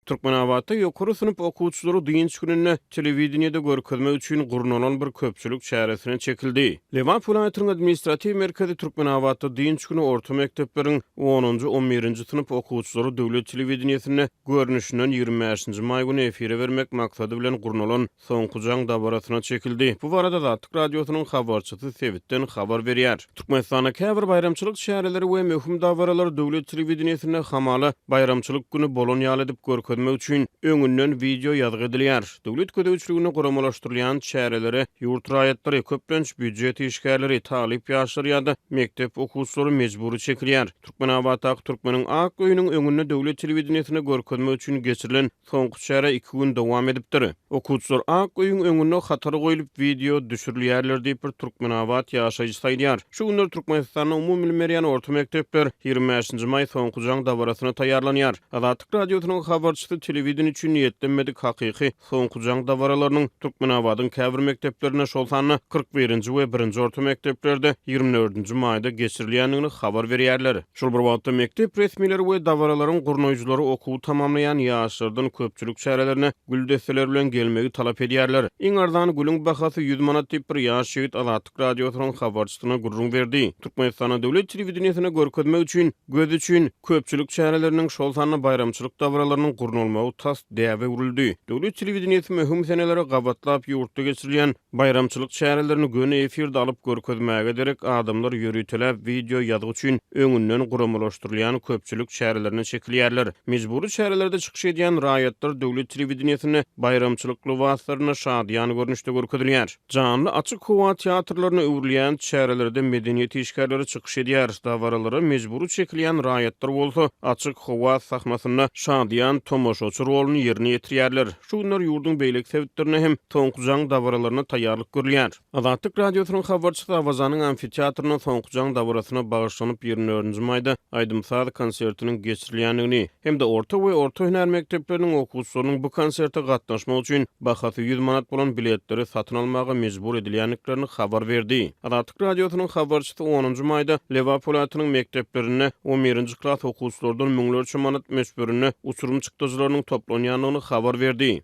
Türkmenabatda ýokary synp okuwçylary dynç gününde telewideniýede görkezmek üçin gurnalan bir köpçülik çäresine çekildi. Lebap welaýatynyň administratiw merkezi Türkmenabatda dynç güni orta mekdepleriň onunjy, on birinji synp okuwçylary döwlet telewideniýesinde görnüşinden 25-nji maý güni efire bermek maksady bilen gurnalan Soňky jaň dabarasyna çekildi. Bu barada Azatlyk Radiosynyň habarçysy sebitden habar berýär. Türkmenistanda käbir baýramçylyk çäreleri we möhüm dabaralar döwlet telewideniýesinde hamala baýramçylyk güni bolan ýaly edip görkezmek üçin öňünden wideo ýazgy edilýär. Döwlet gözegçiliginde guramalaşdyrylýan çärelere ýurt raýatlary, köplenç býujet işgärleri, talyp ýaşlar ýa-da mekdep okuwçylary mejbury çekilýär. Türkmenabatdaky Türkmeniň ak öýüniň öňünde döwlet telewideniýesinde görkezmek üçin geçirilen Soňky çäre iki gün dowam edipdir. Okuwçylar ak öýüň öňünde hatara goýlup wideo düşürilýärler diýip bir türkmenabat ýaşaýjysy aýdýar. Şu günler Türkmenistanda umumybilim berýän orta mekdepler 25-nji maý soňky jaň dabarasyna taýýarlanýar. Azatlyk Radiosynyň habarçysy telewideniýe üçin niýetlenmedik hakyky soňky jaň dabaralarynyň Türkmenabadyň käbir mekdeplerinde, şol sanda 41-nji we birinji orta mekdeplerde 24-nji maýda geçirilýändigini habar berýärler. Şol bir wagtda, mekdep resmileri we dabaralaryň gurnaýjylary okuwy tamamlaýan ýaşlardan köpçülik çärelerine gül desseleri bilen gelmegi talap edýärler. Iň arzan gülüň bahasy 100 manat diýip, bir ýaş ýigit Azatlyk Radiosynyň habarçysyna gürrüň berdi. Türkmenistanda döwlet telewideniýesine görkezmek üçin, göz üçin köpçülik çäreleriniň, şol sanda baýramçylyk dabaralarynyň gurnalmagy tas däbe öwrüldi. Döwlet telewideniýesi möhüm senelere gabatlap ýurtda geçirilýän Baýramçylyk çärelerini göni efirde alyp görkezmäge derek adamlar ýöriteläp wideo ýazgy üçin öňünden guramalaşdyrylýan köpçülik çärelerine çekilýärler. Mejbury çärelerde çykyş edýän raýatlar döwlet telewideniýesinde baýramçylyk lybaslarynda şadyýan görnüşde görkezilýär. Janly açyk howa teatrlaryna öwrülýän çärelerde medeniýet işgärleri çykyş edýär, dabaralara mejbury çekilýän raýatlar bolsa açyk howa sahnasynda şadyýan tomaşaçy roluny ýerine ýetirýärler. Şu günler ýurduň beýleki sebitlerinde hem Soňky jaň dabaralaryna taýýarlyk görülýär. Azatlyk Radiosynyň habarçysy Awazanyň amfiteatrynda Soňky jaň dabarasyna bagyşlanyp 24-nji maýda aýdym-saz konsertiniň geçirilýändigini hem-de orta we orta hünär mekdepleriniň okuwçylarynyň bu konserte gatnaşmak üçin bahasy 100 manat bolan biletleri satyn almaga mejbur edilýändiklerini habar berdi. Azatlyk Radiosynyň habarçysy onunjy maýda Lebap welaýatynyň mekdeplerinde on birinji klas okuwçylardan müňlerçe manat möçberinde uçurym çykdajylarynyň toplanýandygyny habar berdi.